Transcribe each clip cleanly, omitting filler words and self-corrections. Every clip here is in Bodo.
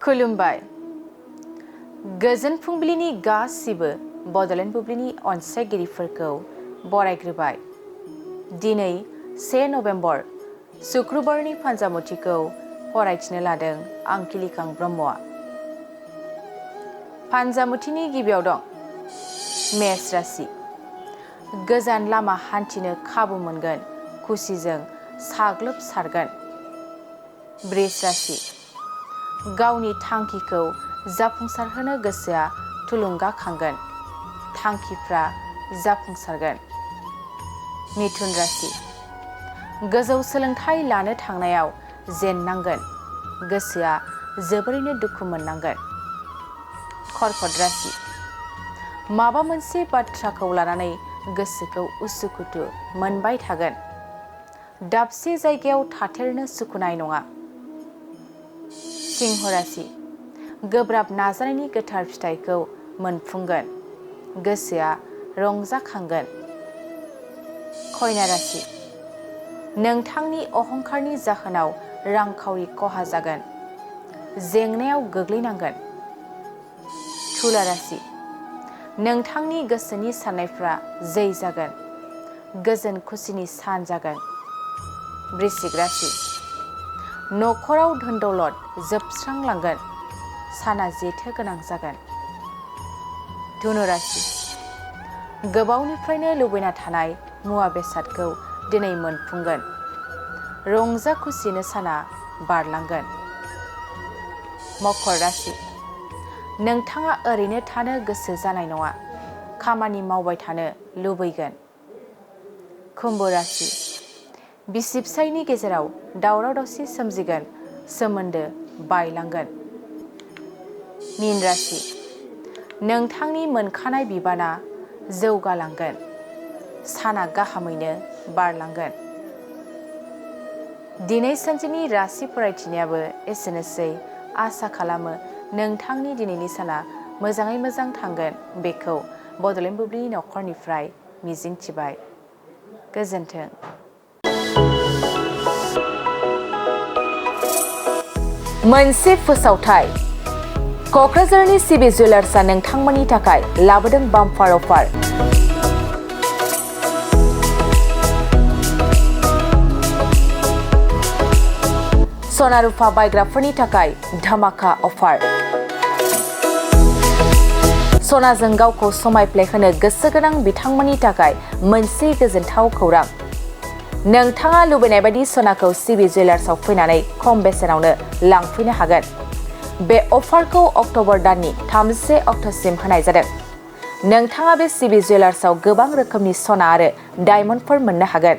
खुलुमबाय। गोजोन फुंबिलिनि गासिबो बड'लेण्ड बुब्लिनि अनसायगिरिफोरखौ बरायग्रोबाय। दिनै 1 नभेम्बर शुक्रबारनि फान्जामुथिखौ फरायथिनो लादों आं किलिखां ब्रह्मआ। फान्जामुथिनि गिबियाव दं मेष राशि। गोजान लामा हान्थिनो खाबु मोनगोन, खुसिजों साग्लोबसारगोन। वृष राशि। गावनि थांखिखौ जाफुंसारहोनो गोसोआ थुलुंगाखांगोन, थांखिफ्रा जाफुंसारगोन। मिथुन राशि। गोजौ सोलोंथाइ लानो थांनायाव जेननांगोन, गोसोआ जोबोरैनो दुखु मोननांगोन। कर्कट राशि। माबा मोनसे बाथ्राखौ लानानै गोसोखौ उसुखुथु मोनबाय थागोन, दाबसे जायगायाव थाथेरनो सुखुनाय नङा। सिंह राशि। गोब्राब नाजानायनि गोथार फिथाइखौ मोनफुंगोन, गोसोआ रंजाखांगोन। कन्या राशि। नोंथांनि अहंकारनि जाहोनाव रांखावरि खहा जागोन, जेंनायाव गोग्लैनांगोन। तुला राशि। नोंथांनि गोसोनि साननायफ्रा जै जागोन, गोजोन खुसिनि सान जागोन। वृश्चिक राशि। न'खराव धोन दौलत जोबस्रांलांगोन, साना जेथो गोनां जागोन। धनु राशि। गोबावनिफ्रायनो लुबैना थानाय मुवा बेसादखौ दिनै मोनफुंगोन, रंजा खुसिनो साना बारलांगोन। मकर राशि। नोंथाङा ओरैनो थानो गोसो जानाय नङा, खामानि मावबाय थानो लुबैगोन। कुम्भ राशि। बिसि फिसायनि गेजेराव दावराव दावसि सोमजिगोन, सोमोन्दो बायलांगोन। मीन राशि। नोंथांनि मोनखानाय बिबाना जौगालांगोन, साना गाहामैनो बारलांगोन। दिनै सानसेनि राशि फरायथिनायाबो एसेनोसै। आसा खालामो नोंथांनि दिनैनि साना मोजाङै मोजां थांगोन, बेखौ बड'लेण्ड बुब्लिनि नखरनिफ्राय मिजिंथिबाय। गोजोन्थों। मोनसे फोसावथाय। क'क्राझारनि सिबि जुवेलार्सआ नोंथांमोननि थाखाय लाबोदों बाम्पार अफार। सना रुफा बायग्राफोरनि थाखाय धामाका अफार। सनाजों गावखौ समायफ्लेहोनो गोसो गोनां बिथांमोननि थाखाय मोनसे गोजोनथाव खौरां। नोंथाङा लुबैनाय बायदि सनाखौ सिबि जुवेलार्सआव फैनानै खम बेसेनावनो लांफैनो हागोन। बे अफारखौ अक्ट'बर दाननि 30 अक्ट'सिम होनाय जादों। नोंथाङा बे सिबि जुवेलार्सआव गोबां रोखोमनि सना आरो डायमन्डफोर मोननो हागोन,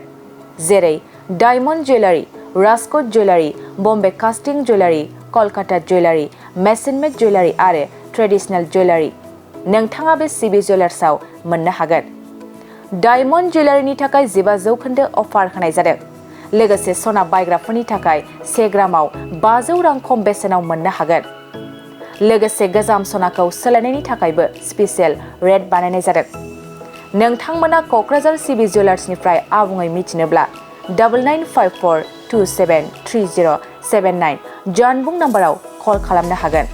जेरै diamond jewellery, Rajkot jewellery, Bombay कास्टिं जुवेलारि, कलकाता जुवेलारि, मेसिन मेड जुवेलारि आरो ट्रेडिशनेल जुवेलारि नोंथाङा बे सिबि जुवेलार्सआव मोननो हागोन। डायमन्ड जुवेलारिनि थाखाय 15% अफार होनाय जादों। लोगोसे सना बायग्राफोरनि थाखाय 1 ग्रामाव 500 रां खम बेसेनाव मोननो हागोन। लोगोसे गोजाम सनाखौ सोलायनायनि थाखायबो स्पेसियेल रेट बानायनाय जादों। नोंथांमोना क'क्राझार सिबि जुवेलार्सनिफ्राय आबुङै मिथिनोब्ला 9954273079 जानबुं नाम्बाराव कल खालामनो हागोन।